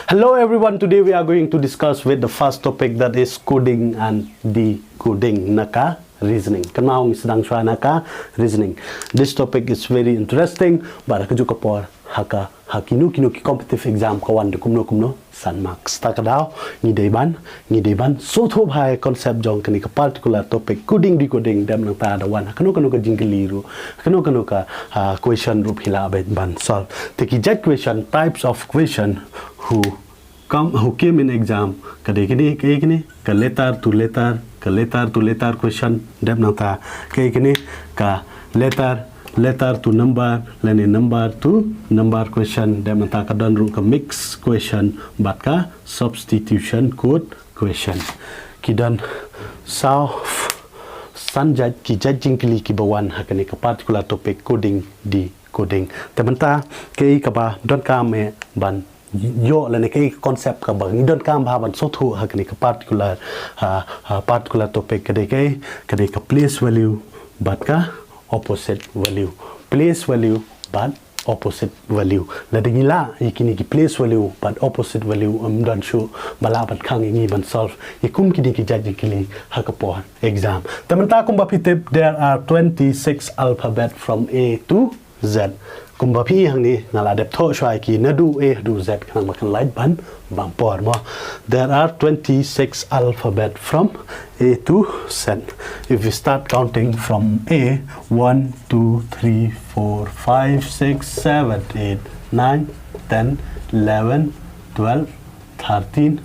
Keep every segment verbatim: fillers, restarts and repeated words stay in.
Hello everyone, today we are going to discuss with the first topic, that is coding and decoding na ka reasoning. Kynmaw ngi sdang shuwa na ka reasoning. This topic is very interesting, bad ha kajuh ka por ha ka, ha kino kino ki competitive exam ka wan da kumno kumno san marks. Ta ka daw ngi dei ban, ngi dei ban sngewthuh bha ïa concept jong kane ka particular topic, coding decoding. Dep nangta da wan ha kano kano ka jingkylli ruh, ha kano kano ka, ah, question ruh phi lah ban solve. Te ki jait question, types of question who come, who came in exam, ka dei kine, ka dei kine, ka letter to letter, ka letter to letter question. Dep nangta ka dei kine, ka letter, letter to number, lane number to number question. Dep nangta ka don ruh ka mixed question bad ka substitution code question. Ki don saw san jait ki jait jingkylli kiba wan ha kane ka particular topic, coding decoding. Te mynta kaei kaba donkam eh ban ïoh, lane kaei ka concept kaba ngi donkam bha ban sngewthuh ha kane ka particular, ah, ah, particular topic, ka dei kaei, ka dei ka place value bad ka opposite value. Place value bad opposite value. Lada ngi lah ïa kine ki place value bad opposite value, ym don shuh ba lah ban khang ïa ngi ban solve ïa kum kine ki jait jingkylli ha ka por exam. Te mynta kumba phi tip, there are twenty-six alphabet from A to Z. Kumba phi i hangne, nga la dep thoh shuwa ïa ki naduh A haduh Z, khnang ba kan lait ban bam por mo. There are twenty-six alphabet from A to Z. If we start counting from A, one, two, three, four, five, six, seven, eight, nine, ten, eleven, twelve, thirteen,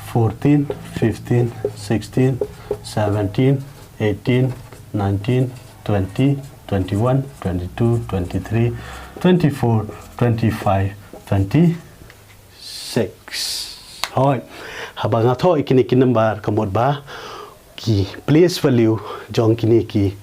fourteen, fifteen, sixteen, seventeen, eighteen, nineteen, twenty, twenty-one, twenty-two, twenty-three, twenty-four, twenty-five, twenty-six. Hooid. Haba nga thoh ïa kine ki number, ka mut ba ki place value jong kine ki,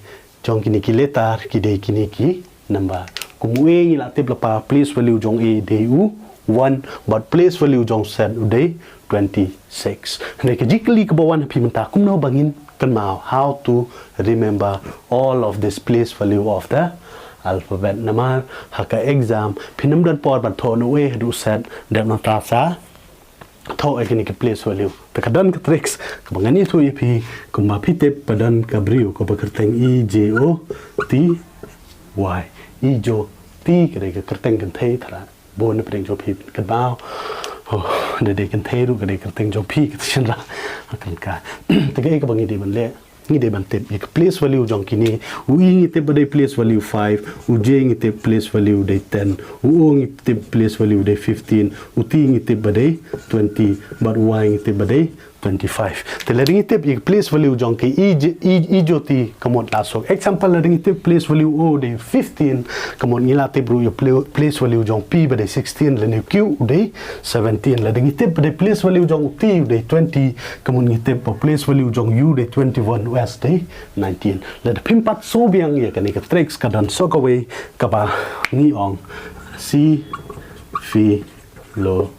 jong kine ki letter ki dei kine ki number. Kum u A ngi la tip lypa, place value jong A dei u one, bad place value jong Z u dei twenty-six. Hynrei ka jingkylli kaba wan ha phi mynta, kumno ba ngin kynmaw, how to remember all of this place value of the alphabet. Namar ha ka exam phin ym don por ban thoh na u A haduh u Z, dep nangta sa thoh ïa kine ki place value. Te ka don ka tricks kaba ngan ïathuh ïa phi. Kumba phi tip, ba don ka briew kaba kyrteng E J O T Y. Ejoti ka dei ka kyrteng kynthei, tharai bun na pdeng jong phi kynmaw. Oh, da dei kynthei ruh ka dei kyrteng jong phi, kata shynrang. Kan ka. Te kaei kaba ngi dei ban leh, ngi dei ban tip ïa ka place value jong kine. U E ngi tip ba dei place value five, u J ngi tip place value dei ten, u O ngi tip place value dei fifteen, u T ngi tip ba dei twenty, bad u Y ngi tip ba dei twenty-five. Te lada ngi tip ïa ka place value jong ka E J, E, Ejoti, ka mut la suk. Example, lada ngi tip place value O dei fifteen, ka mut ngi la tip ruh ïa pla-, place value jong P ba dei sixteen, lane Q u dei seventeen. Lada ngi tip ba dei place value jong T u dei twenty, ka mut ngi tip ba place value jong U dei twenty-one, u S dei nineteen. Lada phim pat sngewbiang ïa kane ka tricks, ka don sa kawei kaba ngi ong C F lo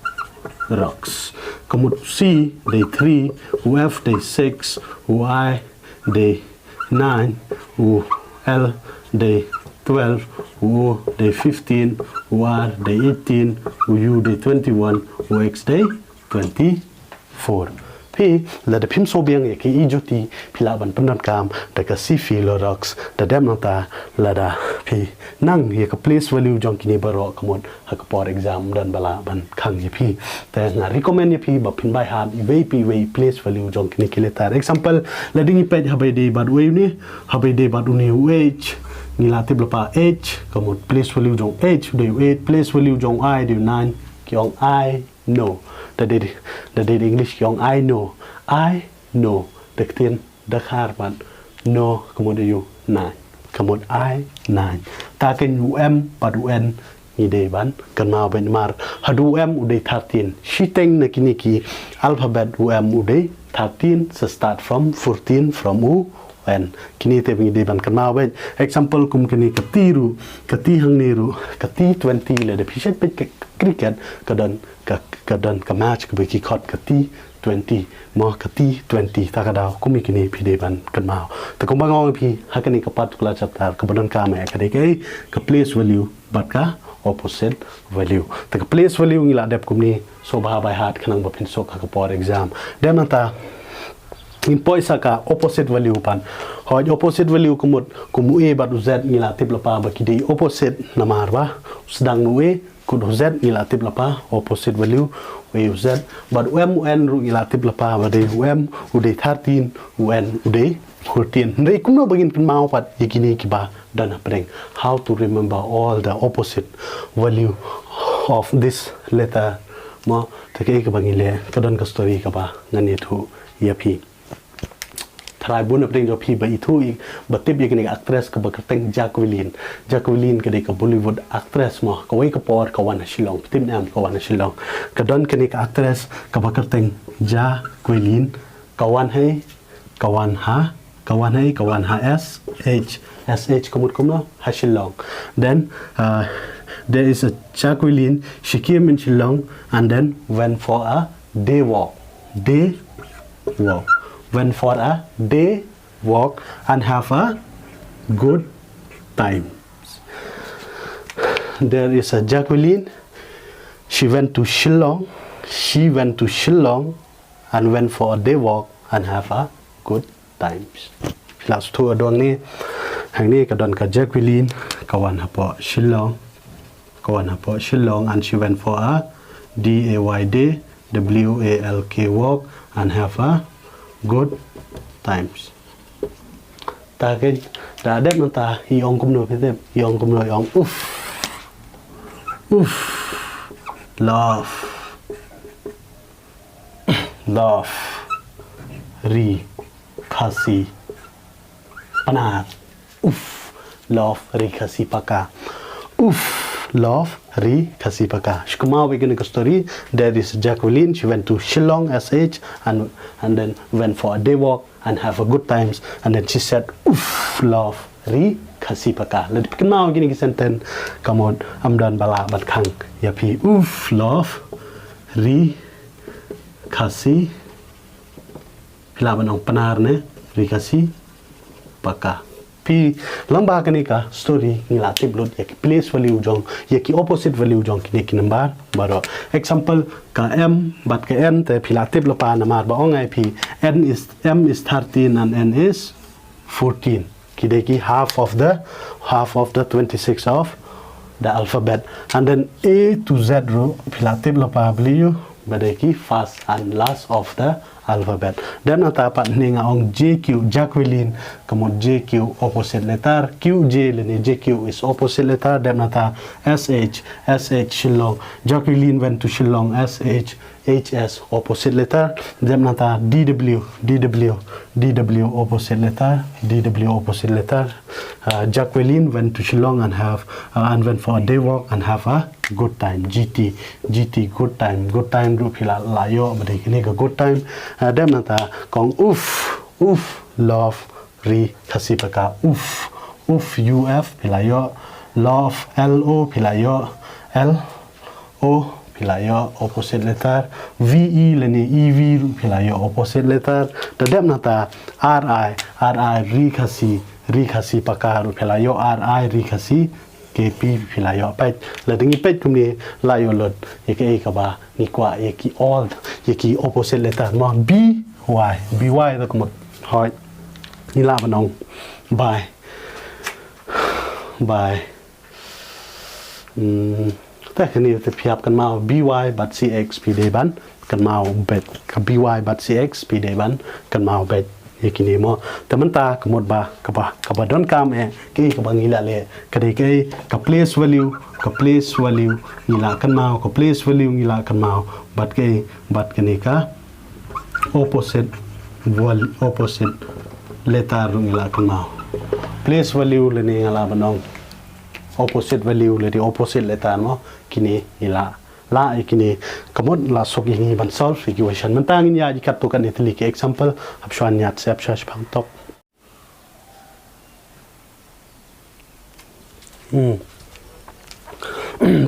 rocks. Ka mut C dei three, u F dei six, u I dei nine, u L dei twelve, u O dei fifteen, u R dei eighteen, u U dei twenty-one, u X dei twenty-four. Phi, lada phim sngewbiang ïa ka Ejoti, phi lah ban pyndonkam da ka C F lo rocks. Da dep nangta, lada phi nang ïa ka place value jong kine baroh, ka mut ha ka por exam don ba lah ban khang ïa phi. Te nga recommend ïa phi ba phin by heart iwei pa iwei place value jong kine ki letter. Example, lada ngi peit haba ïadei bad uwei une, haba ïadei bad une u H, ngi la tip lypa H, ka mut place value jong H u dei u eight, place value jong I dei u nine, ki ong I know. Da dei, da dei English ki ong I know. I know. Da ktien Dkhar pat know ka mut aïu? Nine. Ka mut I nine. Te kane u M bad u N ngi dei ban kynmaw beit namar haduh u M u dei thirteen. Shiteng na kine ki alphabet u M u dei thirteen, sa start from fourteen, from u N. Kine te ngi dei ban kynmaw beit. Example kum kane ka T ruh, ka T hangne ruh, ka T twenty, lada phi shet peit ka cricket, ka don ka, ka don ka match kaba ki khot ka T twenty, mo, ka T twenty, ta ka daw kum ïa kine phi dei ban kynmaw. Te kumba nga ong ïa phi, ha kane ka particular chapter, kaba donkam eh ka dei kaei, ka place value bad ka opposite value. Te ka place value ngi la dep kumne, sngewbha by heart khnang ba phin suk ha ka por exam. Dep nangta ngin poi sa ka opposite value pat. Hooid, opposite value ka mut kum u A bad u Z ngi la tip lypa ba ki dei opposite namar ba u sdang na u A, kut u Z ngi la tip lypa opposite value u A u Z. Bad u M u N ruh ngi la tip lypa ba dei u M u dei thirteen, u N u dei fourteen. Hynrei kumno ba ngin kynmaw pat ïa kine kiba don hapdeng? How to remember all the opposite value of this letter? Mo, te kaei kaba ngi leh, ka don ka story kaba ngan ïathuh ïa phi. Tharai bun hapdeng jong phi ba ithuh, ba tip ïa kane ka actress kaba kyrteng Jacqueline. Jacqueline ka dei ka Bollywood actress mo, kawei ka por ka wan ha Shillong. Phi tip ne em, ka wan ha Shillong. Ka don kane ka actress kaba kyrteng Jacqueline, ka wan ha, ka wan ha, ka wan ha, ka wan ha S H, S H ka mut kumno? Ha Shillong. Then, uh, there is a Jacqueline, she came in Shillong and then went for a day walk. Day walk. Went for a day walk and have a good time. There is a Jacqueline. She went to Shillong. She went to Shillong and went for a day walk and have a good times. Phi la sngewthuh ïa u dong ne? Hangne ka don ka Jacqueline, ka wan hapoh Shillong. Ka wan hapoh Shillong and she went for a D A Y day, W A L K walk and have a good times. Ta ken, da dep nangta i ong kumno phi tip, i ong kumno, i ong uff. Uff. Love. Love. Ri. Khasi. Pnar. Uff. Love. Ri. Khasi. Paka. Uff. Love. Ri. Khasi. Paka. Shu kynmaw ïa kane ka story. There is Jacqueline. She went to Shillong S H and, and then went for a day walk and have a good times. And then she said, "Uff, love, ri, khasi, paka." Lada phi kynmaw kine ki sentence, ka mut ym don ba lah ban khang ïa phi. Uff, love, ri, khasi, phi lah ban ong pnar ne, ri, khasi, paka. Phi, lyngba kane ka story ngi la tip lut ïa ki place value jong, ïa ki opposite value jong kine ki number baroh. Example, ka M bad ka N te phi la tip lypa namar ba ong ai phi, N is, M is thirteen and N is fourteen. Ki dei ki half of the, half of the twenty-six of the alphabet. And then A to Z ruh phi la tip lypa balei, ba dei ki first and last of the alphabet. Dep nangta pat hangne nga ong J Q, Jacqueline, ka mut J Q opposite letter, Q J lane J Q is opposite letter. Dep nangta S H, S H Shillong, Jacqueline went to Shillong, S H, H S opposite letter. Dep nangta D W, D W, D W opposite letter, D W opposite letter. Uh, Jacqueline went to Shillong and have, uh, and went for a day walk and have a good time. G T, G T, good time. Good time ruh phi la, la ïoh, ba dei kane ka good time. Uh, dep nangta ka ong uff, uff, love, ri, khasi, paka, uff, uff, U F phi la ïoh, love, L O phi la ïoh, L O phi la ïoh opposite letter, V E lane E V ruh phi la ïoh opposite letter. Da dep nangta R I, R I, ri, khasi, ri, khasi, paka ruh phi la ïoh, R I, ri, khasi, K P phi la ïoh. Peit, lada ngi peit kumne la ïoh lut ïa kaei kaba ngi kwah, ïa ki all, ïa ki opposite letter mo. B Y, B Y te ka mut hooid, ngi lah ban ong bye, bye. Hmm, te kane te phi hap kynmaw B Y bad C X, phi dei ban kynmaw beit. Ka B Y bad C X phi dei ban kynmaw beit ïa kine mo. Te mynta ka mut ba kaba, kaba donkam eh, kaei kaba ngi la leh, ka dei kaei, ka place value, ka place value ngi la kynmaw, ka place value ngi la kynmaw, bad kaei, bad kane ka opposite val-, opposite letter ruh ngi la kynmaw. Place value lane nga lah ban ong opposite value lane opposite letter mo, kine ngi la, la ïa kine. Ka mut la suk ïa ngi ban solve ïa ki question. Mynta ngin ïa ïa katto katne tylli ki example, hap shuwa ñiad sep sha shipang tok. Hmm.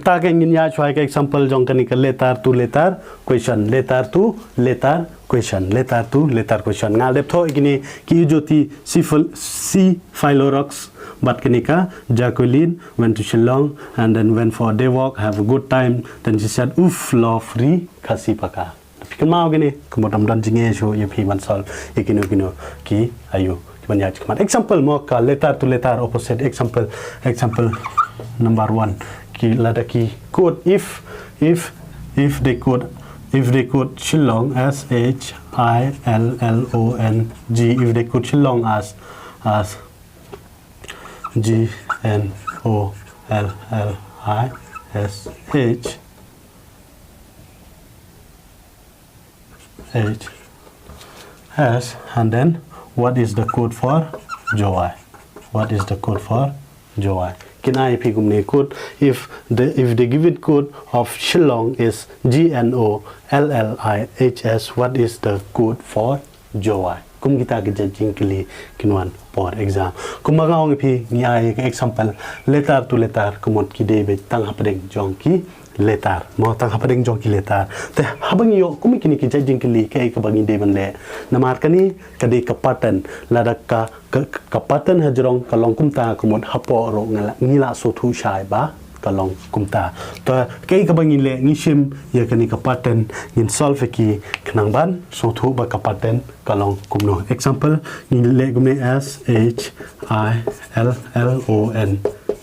Ta ka ngin ïa shuwa ka example jong kane ka letter to letter question, letter to letter question, letter to letter question. Nga dep thoh ïa kine ki jyoti C fil-, C Philorox bad kane ka Jacqueline went to Shillong and then went for a day walk, have a good time, then she said, "Uff, love free Khasi paka." Phi kynmaw kine, ka mut ym don jingeh shuh ïa phi ban solve ïa kino kino ki ayu ki ban ïa khmat. Example mo ka letter to letter opposite. Example, example number one. Ki lada ki quote, if, if, if they quote, if they quote Shillong, S H I L L O N G, if they quote Shillong as, as G N O L L I S H, H S, and then what is the code for Jowai? What is the code for Jowai? Kin ai phi kumne quote, if the, if the given code of Shillong is G N O L L I H S, what is the code for Jowai? Kum kita ki jingkylli kin wan por exam. Kumba nga ong ïa phi, ngi ai ka example letter to letter, ka mut ki dei beit tang hapdeng jong ki letter. Mo, tang hapdeng jong ki letter. Te haba ngi ïoh kum kine ki jingkylli, kaei kaba ngi dei ban leh? Namar kane ka dei ka pattern. Lada ka, ka, ka pattern hajrong ka long kumta, ka mut hapoh ruh ngi la, ngi la sngewthuh shai ba ka long kumta. Te kaei kaba ngi leh, ngi shim ïa kane ka pattern, ngin solve ïa ki khnang ban sngewthuh ba ka pattern ka long kumno. Example, ngi leh kumne, S H I L L O N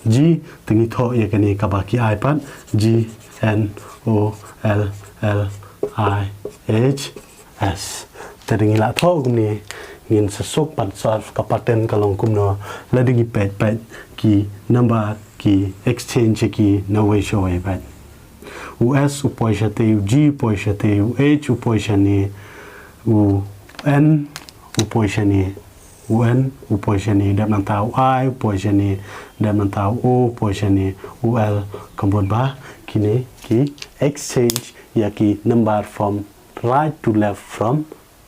G, te ngi thoh ïa kane kaba ki ai pat, G N O L L I H S. Te da ngi la thoh kumne, ngin sa suk ban solve ka pattern ka long kumno. Lada ngi peit, peit ki number ki exchange ki na wei sha wei, peit. U S u poi shate, u G u poi shate, u H u poi shane, u N u poi shane, u N u poi shane, dep nangta u I u poi shane, dep nangta u O u poi shane, u L, ka mut ba kine ki exchange ïa ki number from right to left, from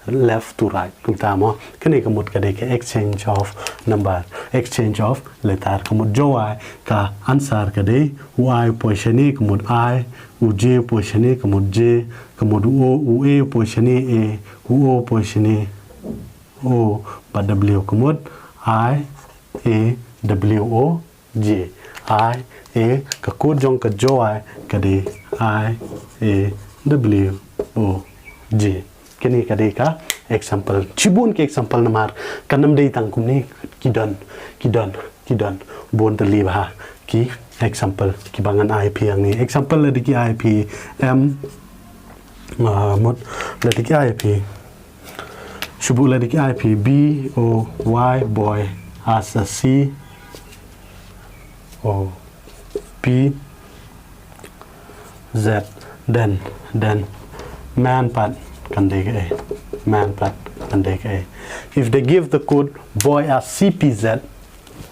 left to right. Kumta mo, kane ka mut ka dei ka exchange of number, exchange of letter. Ka mut Jowai ka answer ka dei u I u poi shane, ka mut I, u J u poi shane, ka mut J, ka mut u O, u A u poi shane, A, u O u poi shane, O, bad W, ka mut I A W O J. I A, ka code jong ka Jowai ka dei I A W O J. Kane ka dei ka example. Shibun ki example namar kan ym dei tang kumne, ki don, ki don, ki don bun tylli bha ki example kiba ngan ai phi hangne. Example lada ki ai phi M, ah, mut lada ki ai phi, shu buh lada ki ai phi B O Y, boy, as a C O P Z, then, then man pat kan dei kaei? Man pat kan dei kaei? If they give the code boy as C P Z,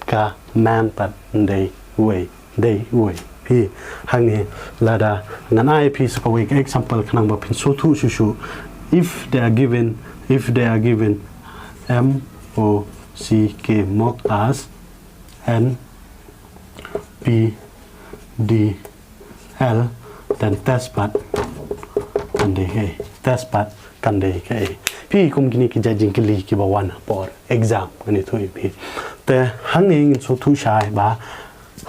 ka man pat kan dei uei? Dei uei? Phi, hangne lada ngan ai phi sa kawei ka example khnang ba phin sngewthuh shuh shuh. If they are given, if they are given M O C K marked as N P D L, then test pat kan dei kaei? Test pat kan dei kaei? Phi, kum kine ki jait jingkylli kiba wan por exam, ngan ïathuh ïa phi. Te hangne ngin sngewthuh shai ba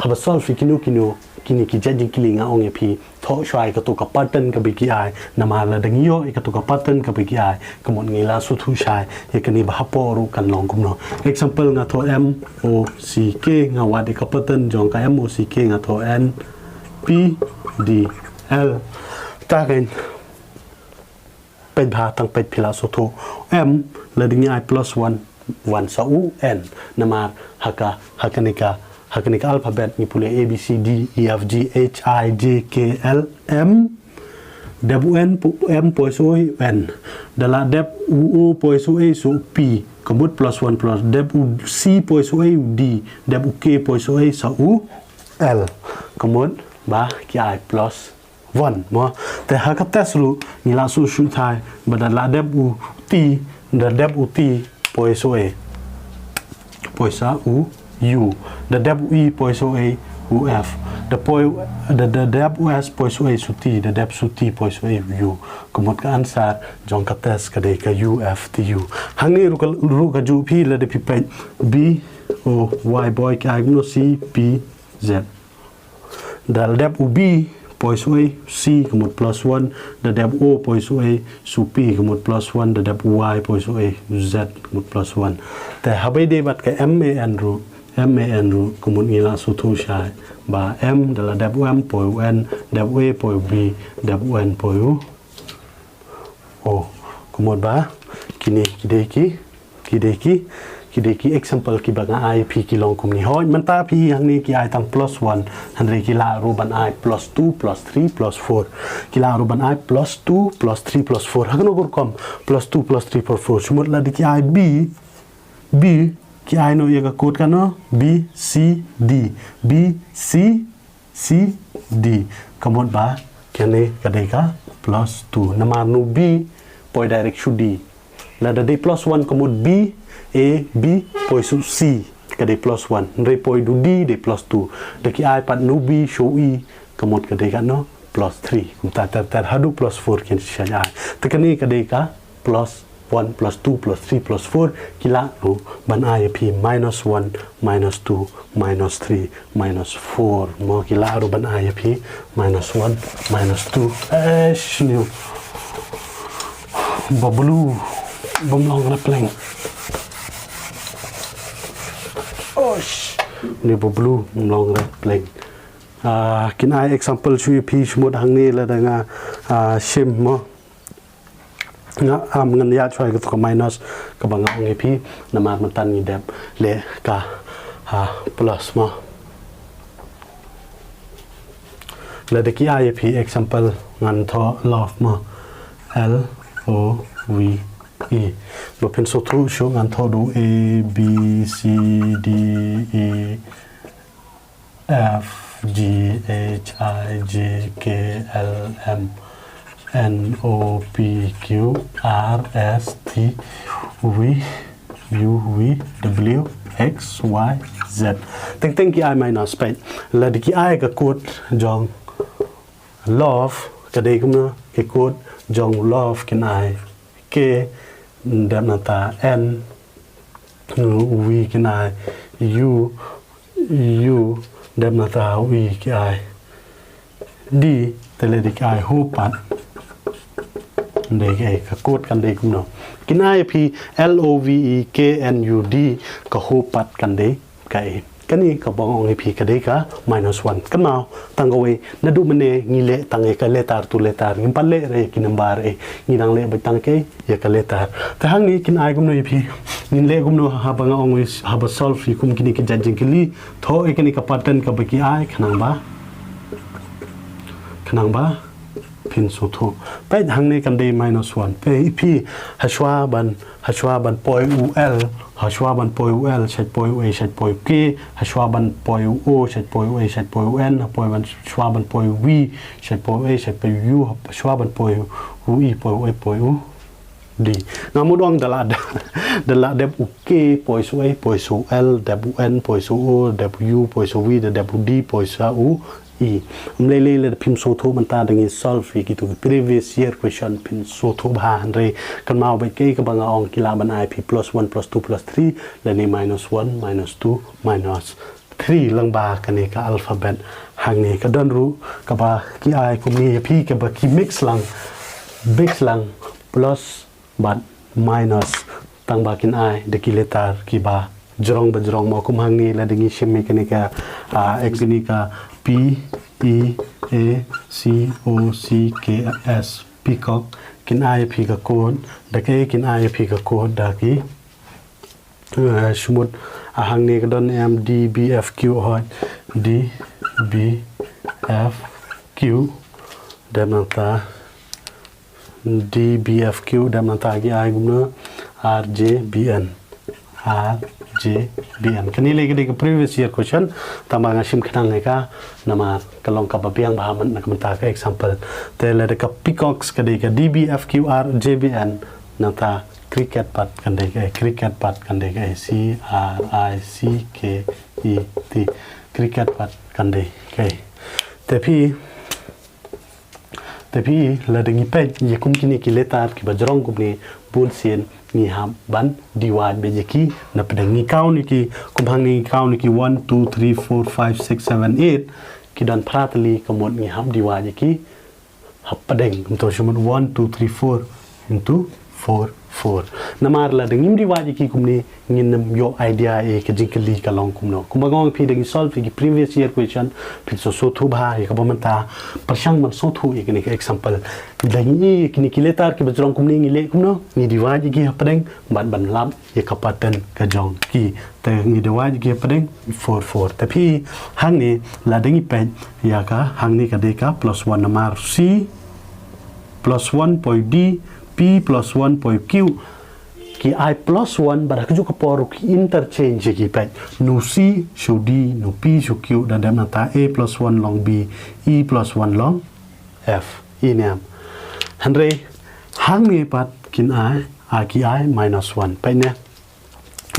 haba solve ïa kino kino kine ki jait jingkylli, nga ong ïa phi, thoh shai kato ka pattern kaba ki ai. Namar lada ngi ïoh ïa kato ka pattern kaba ki ai, ka mut ngi la sngewthuh shai ïa kane ba hapoh ruh kan long kumno. Example, nga thoh M O C K, nga wad ïa ka pattern jong ka M O C K, nga thoh N P D L. Ta kan peit bha, tang peit phi la sngewthuh. M, lada ngi ai plus one, wan sa u N. Namar ha ka, ha kane ka, ha kane ka alphabet ngi pule A B C D E F G H I J K L M. Dep u N po-, M poi sa u N. Da la dep u O poi sa u A sa u P, ka mut plus one plus. Dep u C poi sa u A u D. Dep u K poi sa u A sa u L, ka mut ba ki ai plus one mo. Te ha ka test ruh ngi la shu shu thai ba da la dep u T, da dep u T poi sa u A, poi sa u U, da dep u E poi sa u A, U F. Da poi, da, da dep u S poi shuh ei shuh T, da dep shuh T poi shuh ei u U. Ka mut ka answer jong ka test ka dei ka U F T U. Hangne ruh ka, ruh ka juh phi lada phi peit B, O, Y boy ki ai kumno C, P, Z. Da dep u B poi shuh ei C ka mut plus one, da dep O poi shuh ei shuh P ka mut plus one, da dep Y poi shuh ei Z ka mut plus one. Te haba ïadei bad ka M A N ruh, M A N ruh ka mut ngi la sngewthuh shai ba M da la dep u M poi u N, dep u A poi u B, dep u N poi u O. Ka mut ba kine ki dei ki, ki dei ki, ki dei ki example kiba nga ai phi ki long kumne. Hooid, mynta phi hangne ki ai tang plus one, hynrei ki lah ruh ban ai plus two, plus three, plus four. Ki lah ruh ban ai plus two, plus three, plus four. Ha kano ka rukom plus two, plus three, plus four? Shu mut lada ki ai B, B, ki ai noh ïa ka code kano? B C D. B C C D. Ka mut ba kane ka dei ka plus two. Namar no B poi direct shuh D. Lada dei plus one ka mut B, A, B poi shuh C, ka dei plus one. Hynrei poi du D dei plus two. Da ki ai pat no B shuh E, ka mut ka dei kano? Plus three. Kumta ter ter haduh plus four kin shu ai. Te kane ka dei ka plus one, plus two, plus three, plus four, ki lah ruh ban ai ïa phi minus one, minus two, minus three, minus four. Mo, ki lah ruh ban ai ïa phi minus one, minus two. Eish, ni ba blue bym long repleng. Oish, ni ba blue bym long repleng. Ah, kin ai example shuh ïa phi, shu mut hangne lada nga, ah, shim mo. Nga, am, ngan ïa shuwa ïa ka minus kaba nga ong ïa phi, namar mynta ngi dep leh ka, ah, plus mo. Lada ki ai ïa phi example ngan thoh love mo. L O V E. Ba phin sngewthuh shuh ngan thoh du A B C D E F G H I J K L M N O P Q R S T U V W X Y Z. Teng teng ki ai minus, peit. Lada ki ai ka code jong love, ka dei kumno? Ka code jong love kin ai K, dep nangta N, u V kin ai U, U, dep nangta u E ki ai D, te lada ki ai ho pat, dei kaei, ka code kan dei kumno? Kin ai phi L O V E K N U D, ka ho pat kan dei kaei? Kane kaba nga ong ïa phi ka dei ka minus one. Kynmaw, tang kawei, naduh mynne ngi leh tang ïa ka letter to letter, ngim pat leh re ïa ki number, eh, ngi dang leh beit tang ïa ka letter. Te hangne kin ai kumno ïa phi? Ngin leh kumno haba nga ong, haba solve ïa kum kine ki jait jingkylli? Thoh ïa kane ka pattern kaba ki ai, khnang ba, khnang ba phin sngewthuh. Peit, hangne kan dei minus one. Peit phi, hashwa ban, hashwa ban poi u L, hashwa ban poi u L, shait poi u A, shait poi u K, hashwa ban poi u O, shait poi u A, shait poi u N, hapoi ban, hashwa ban poi u V, shait poi u A, shait poi u U, hashwa ban poi u E, poi u A, poi u D. Nga mut ong da la, da la dep u K poi sha u A, poi sha u L, dep u N poi sha u O, dep u U poi sha u V, da dep u D poi sha u E. Ym lei lei lada phim sngewthuh mynta da ngi solve ïa kitu ki previous year question phin sngewthuh bha, hynrei kynmaw beit kaei kaba nga ong, ki lah ban ai phi plus one, plus two, plus three, lane minus one, minus two, minus three lyngba kane ka alphabet. Hangne ka don ruh kaba ki ai kumne ïa phi, kaba ki mix lang, mix lang plus bad minus, tang ba kin ai da ki letter kiba jrong ba jrong mo. Kum hangne lada ngi shim ïa kane ka, ah, X, kane ka P E A C O C K S, peacock, kin ai phi ka code da kaei? Kin ai phi ka code da ki, eh, shu mut, ah, hangne ka don M D B F Q, hooid, D B F Q, dep nangta D B F Q, dep nangta ki ai kumno? R J B N. R J B N. Kane lei ka dei ka previous year question, tang ba nga shim khnang ïa ka namar ka long kaba biang bha na ka bynta ka example. Te lada ka peacocks ka dei ka D B F Q R J B N, nangta cricket pat kan dei kaei? Cricket pat kan dei kaei? C R I C K E T. Cricket pat Kan dei. Okay. Te phi, te phi lada ngi peit ïa kum kine ki letter kiba jrong kumne, bun sien ngi hap ban divide beit ïa ki na pdeng. Ngi count ïa ki, kum hangne ngi count ïa ki one, two, three, four, five, six, seven, eight. Ki don phra tylli, ka mut ngi hap divide ïa ki hapdeng, kumto shu mut one, two, three, four into four, four. Namar lada ngim divide ïa ki kumne, ngin ym ïoh idea ïa ka jingkylli ka long kumno. Kumba nga ong phi, da ngi solve ïa ki previous year question, phin sngewthuh bha ïa kaba mynta. Pyrshang ban sngewthuh ïa kine ki example. Da ngi ïa kine ki letter kiba jrong kumne, ngi leh kumno, ngi divide ïa ki hapdeng bad ban lap ïa ka pattern ka jong ki. Te ngi divide ïa ki hapdeng four, four. Te phi hangne lada ngi peit ïa ka, hangne ka dei ka plus one, namar C plus one poi D, P plus one poi Q. Ki ai plus one, bad ha kajuh ka por ki interchange ïa ki, peit. Na u C sha u D, na u P sha u Q, da dep nangta A plus one long B, E plus one long F. I niam. Hynrei hangne pat kin ai, a ki ai minus one. Peit ne.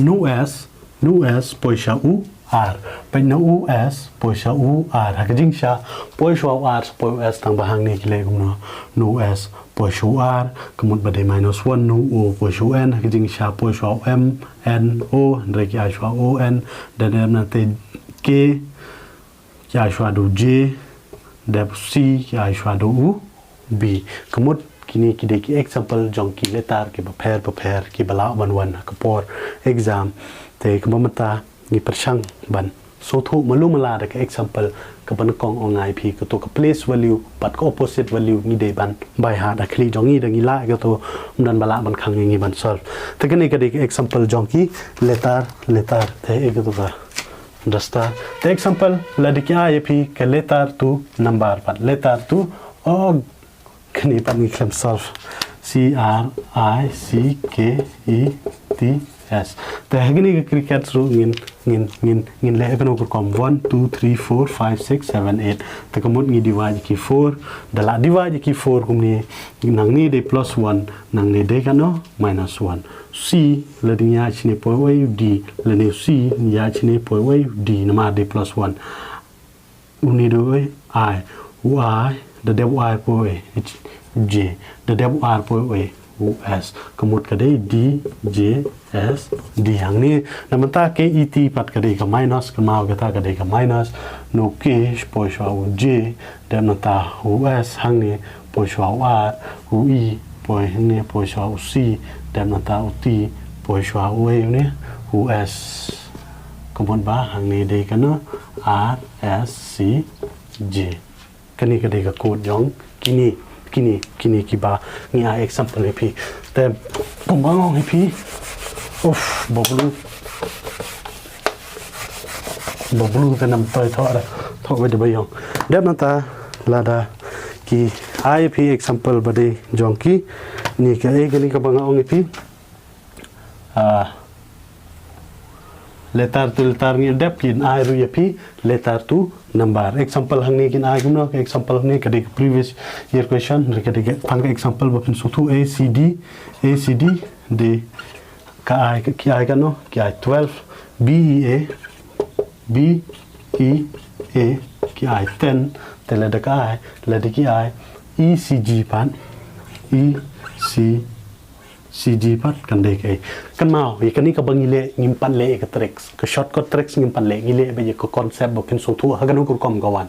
Na u S, na u S poi sha u R. Peit, na u S poi sha u R. Ha ka jingshisha poi sha u R, poi u S, tang ba hangne ki leh kumno. Na u S poi sha u R, ka mut ba dei minus one. Na u O poi sha u N, ha ka jingshisha poi sha u M, N, O, hynrei ki ai sha u N. Da dep nangta K, ki ai shuwa da u J, dep C, ki ai shuwa da u B. Ka mut kine ki dei ki example jong ki letter kiba pher bapher kiba lah ban wan ha ka por exam. Te kumba mynta ngi pyrshang ban sngewthuh malu mala da ka example kaba nyngkong, ong ai phi, kato ka place value bad ka opposite value ngi dei ban by heart. Ha khlieh jong ngi da ngi lah kato, ym don ba lah ban khang ïa ngi ban solve. Te kane ka dei ka example jong ki letter, letter. Te ïa kato ka duster. Te example, lada ki ai ïa phi ka letter to number pat, letter to, oh, kane pat ngi khlem solve. C R I C K E T S. Te ha kane ka cricket ruh ngin, ngin, ngin, ngin leh kano ka rukom, one, two, three, four, five, six, seven, eight. Te ka mut ngi divide ïa ki four, da lah divide ïa ki four kumne, nangne dei plus one, nangne dei kano, minus one. C, lada ngi ïaid shane poi wei u D, lane u C, ngi ïaid shane poi wei u D, namar dei plus one. Une dei u I, u I, da dep u I poi wei u J, da dep u R poi wei u S. Ka mut ka dei D, J, S, D hangne. Na mynta ka E T pat ka dei ka minus, ka maw kata ka dei ka minus. Na u K poi shuwa u J, dep nangta u S hangne poi shuwa u R, u E poi hangne poi shuwa u C, dep nangta u T poi shuwa u A, une u S. Ka mut ba hangne dei kano, R, S, C, J. Kane ka dei ka code jong kine, kine, kine kiba ngi ai example ïa phi. Te kumba nga ong ïa phi. Uff, ba blue. Ba blue te nam toi thoh da. Thoh ba da ba ïong. Dep nangta lada ki ai ïa phi example ba dei jong kine ka, eh, kane kaba nga ong ïa phi. Ah, letter to letter ngi dep, kin ai ruh ïa phi letter to number. Example hangne kin ai kumno, example hangne ka dei ka previous year question, ka dei ka, tang ka example ba phin sngewthuh. A C D, A C D, dei ka ai, ki ai kano, ki ai twelve. B E A, B E A, ki ai ten. Te lada ka ai, lada ki ai E C G pat, E C C G pat kan dei kaei. Kynmaw, ïa kane kaba ngi leh, ngim pat leh ïa ka tricks. Ka shortcut tricks ngim pat leh, ngi leh beit ïa ka concept ba kin sngewthuh ha kano ka rukom ka wan.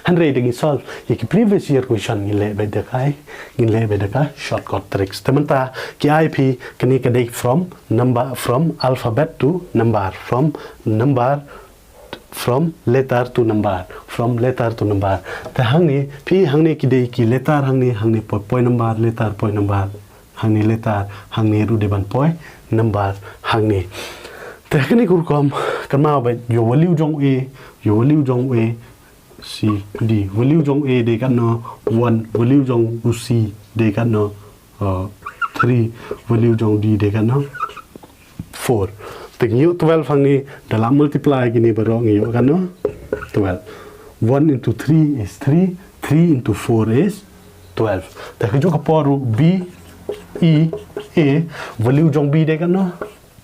Hynrei da ngi solve ïa ki previous year question ngi leh beit da kaei, ngi leh beit da ka shortcut tricks. Te mynta ki ai ïa phi, kane ka dei from number, from alphabet to number, from number, from letter to number, from letter to number. Te hangne, phi hangne ki dei ki letter hangne, hangne poi, poi number, letter poi number. Hangne letter, hangne ruh dei ban poi number hangne. Te kane ka rukom, kynmaw beit, ïa u value jong A, ïa u value jong A, C, D. Value jong A dei kano, one, value jong u C dei kano, uh, three, value jong D dei kano, four. Te ngi ïoh twelve hangne, da la multiply kine baroh ngi ïoh kano, twelve. One into three is three, three into four is twelve. Te kajuh ka por ruh B, E, A, value jong B dei kano,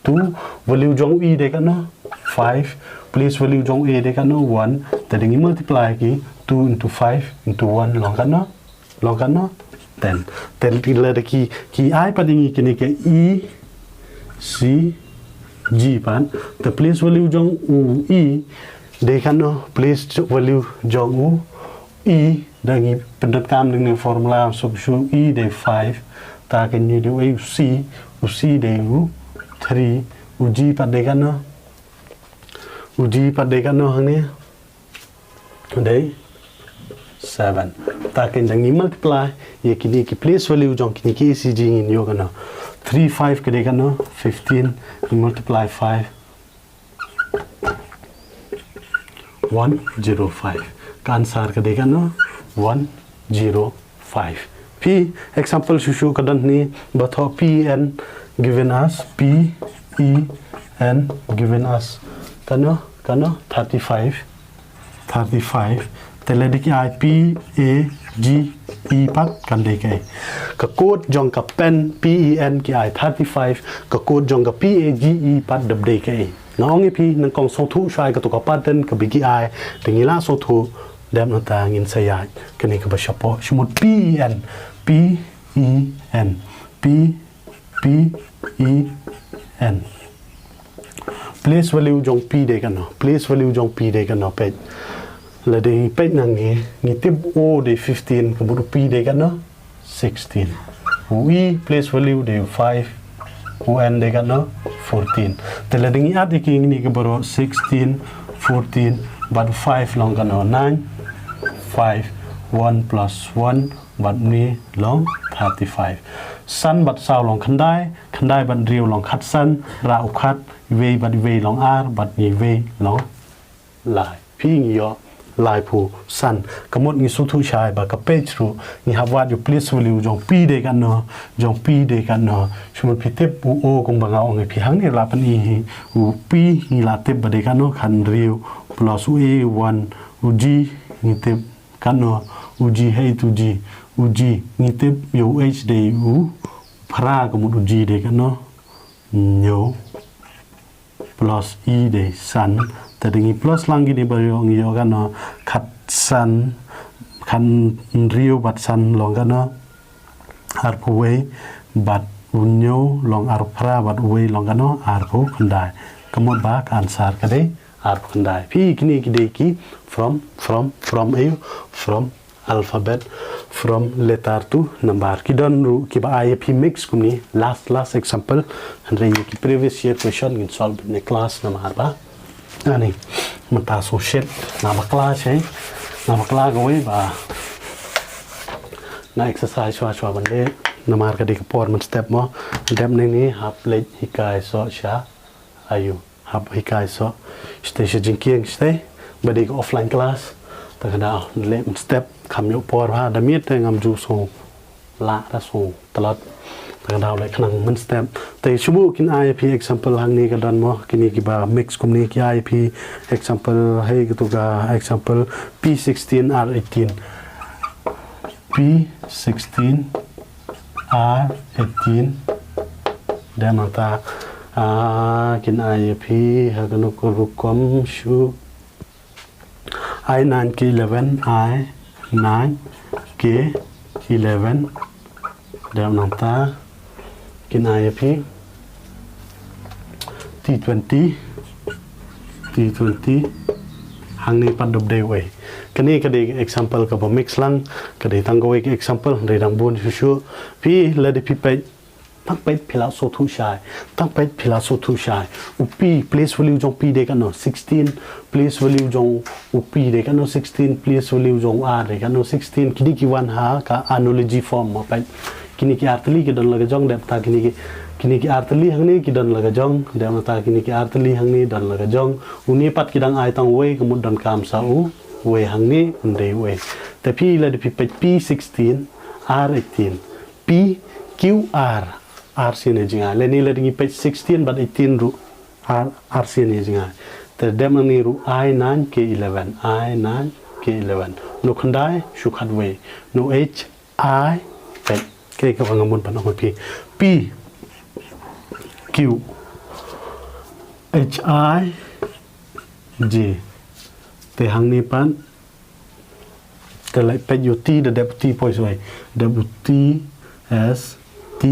two, value jong E dei kano, five, Place value jong A dei katno? One. Te da ngi multiply ki two into five into one long katno? Long katno? Ten. Te lada ki, ki ai pat ïa ngi kine ki E, C, G pat. Te place value jong u E dei katno? Place value jong u E, da ngi pyndonkam da kane formula, suk shu E dei five. Te kane dei u C, u C dei u three, u G pat dei katno? U G pat dei katno hangne? Dei seven. Te da ngi multiply ïa kine ki place value jong kine ki A, C, G ngin ïoh katno? Three, five ka dei katno? Fifteen. Multiply five, one zero five. Ka answer ka dei katno? One zero five. Phi, example shuh shuh ka don hangne, ba thoh P E N given as, P E N given as katno? Katno? Thirty-five. Thirty-five. Te lada ki ai P A G E pat kan dei kaei? Ka code jong ka pen P E N ki ai thirty-five, ka code jong ka P A G E pat dap dei kaei? Nga ong ïa phi, nyngkong sngewthuh shai kato ka pattern kaba ki ai, te ngi la sngewthuh, dep nangta ngin sa ïaid kane kaba shapoh. Shu mut P E N, P E N, P, P E N. Place value jong P dei katno? Place value jong P dei katno? Peit. Lada ngi peit nangne, ngi tip u O dei fifteen, ka mut u P dei katno? Sixteen. U E place value dei five, u N dei katno? Fourteen. Te lada ngi add ïa kine ki baroh, sixteen, fourteen bad five long katno? Nine. Five, one plus one bad une long thirty-five. San bad saw long khyndai, khyndai bad hynriew long khatsan, rah u khat, iwei bad iwei long ar, bad iwei long lai. Phi, ngi ïoh laiphew san. Ka mut ngi sngewthuh shai ba ka page ruh ngi hap wad ïa u place value jong P dei katno, jong P dei katno. Shu mut phi tip u O kumba nga ong ïa phi hangne la pyni hi, u P ngi la tip ba dei katno? Khathynriew, plus u A one, u G ngi tip katno? U G, hei tu G, u G ngi tip ïa u H dei u phra, ka mut u G dei katno? Hynñiew. Plus E dei san. Te da ngi plus lang kine baroh ngi ïoh katno? Khatsan, khathynriew bad san long katno? Arphew wei, bad u hynñiew long arphew phra, bad u wei long katno? Arphew khyndai. Ka mut ba ka answer ka dei arphew khyndai. Phi, kine ki dei ki from, from, from A, from alphabet, from letter to number. Ki don ruh kiba ai ïa phi mix kumne, last, last example. Hynrei ïa ki previous year question ngin solve ne class namar ba ani mynta shu shet, nga bakla shai, nga bakla kawei ba nga exercise shuwa shuwa ban leh namar ka dei ka por mynstep mo. Dep nangne hap leit hikai soh sha Aiu. Hap hikai soh shatei sha jingkieng shatei, ba dei ka offline class. Te ka daw leh mynstep, kham ïoh por ha da miet te ngam ju sngew lah, da sngew tlot. Te ka daw leh khnang mynstep. Te shu buh kin ai ïa phi example hangne, ka don mo kine kiba mix kumne, ki ai ïa phi example, hei katu ka example, P sixteen R eighteen. P sixteen R eighteen. Dep nangta, ah, kin ai ïa phi ha kano ka rukom shuh. I nine K eleven, I nine K eleven. Dep nangta kin ai ïa phi T twenty, T twenty. Hangne pat dep dei wei. Kane ka dei example kaba mix lang, ka dei tang kawei ka example, dei dang bun shuh shuh. Phi lada phi peit, tang peit phi la sngewthuh shai, tang peit phi la sngewthuh shai. U P, place value jong P dei kano? Sixteen. Place value jong u P dei kano? Sixteen. Place value jong u R dei kano? Sixteen. Kine ki wan ha ka analogy form mo, peit. Kine ki artylli ki don la ka jong, dep ta kine ki, kine ki artylli hangne ki don la ka jong, dep ta kine ki artylli hangne don la ka jong. Une pat ki dang ai tang wei, ka mut donkam sa u wei hangne, un dei wei. Te phi lada phi peit P sixteen, R eighteen, P, Q, R, R sien ïa jngai. Lane lada ngi peit sixteen bad eighteen ruh, R, R sien ïa jngai. Te dep nangne ruh I nine K eleven, I nine K eleven. No khyndai shu khatwei. No H I, peit. Kaei kaba nga mut ban ong ïa phi. P, Q, H I, J. Te hangne pat te leh peit ïa u T, da dep u T poi shuwa. Dep u T, S, T,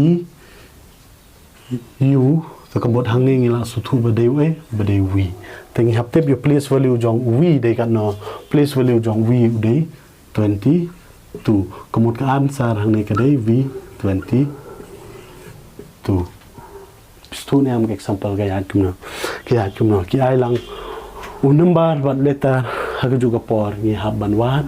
U, te ka mut hangne ngi la sngewthuh ba dei u A, ba dei u V. Te ngi hap tip ïa u place value jong u V dei katno, place value jong u V u dei twenty-two. Ka mut ka answer hangne ka dei V twenty-two. Phi sngewthuh ne em ka example ka ïaid kumno? Ka ïaid kumno? Ki ai lang u number bad letter ha kajuh ka por, ngi hap ban wad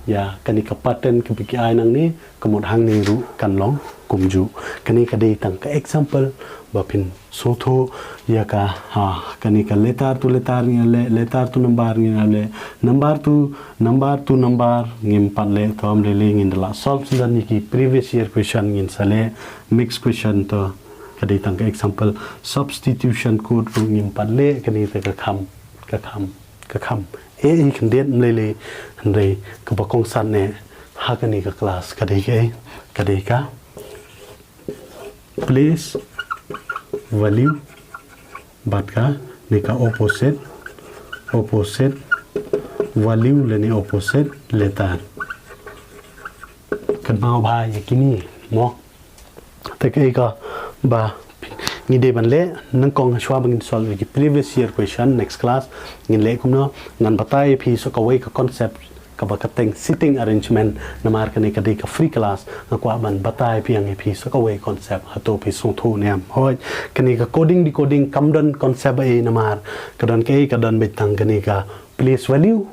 ïa kane ka pattern kaba ki ai nangne, ka mut hangne ruh kan long kumjuh. Kane ka dei tang ka example ba phin sngewthuh ïa ka, ha, kane ka letter to letter ngi leh, letter to number ngi leh, number to number to number ngim pat leh. To ym lei lei, ngin da lah solve shen ïa ki previous year question, ngin sa leh mixed question. To ka dei tang ka example. Substitution code ruh ngim pat leh, kane te ka kham, ka kham, ka kham. E, i khyndiat ym lei lei, hynrei kaba kongsan ne ha kane ka class ka dei ka, ka dei ka place value bad kane ka opposite, opposite value lane opposite letter. Kynmaw bha ïa kine mo. Te kaei kaba ngi dei ban leh, nyngkong shuwa ba ngin solve ïa ki previous year question, next class ngin leh kumno, ngan batai ïa phi sa kawei ka concept kaba kyrteng seating arrangement. Namar kane ka dei ka free class, nga kwah ban batai biang ïa phi sa kawei concept, hato phi sngewthuh ne em? Hooid, kane ka coding decoding kam don concept ei, namar ka don kaei, ka don beit tang kane ka place value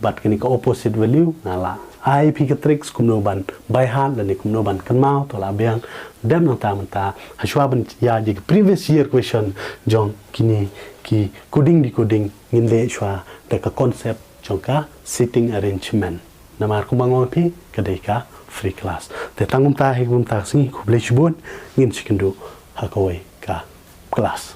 bad kane ka opposite value. Nga la ai phi ka tricks kumno ban by heart lane kumno ban kynmaw. To lah biang, dep nangta mynta, ha shuwa ban ïa ki previous year question jong kine ki coding decoding ngin leh shuwa da ka concept jong ka seating arrangement. Namar kumba nga ong ïa phi, ka dei ka free class. Te tang kumta hi, kumta ka sngi, khublei shibun, ngin sa ïakynduh ha kawei ka class.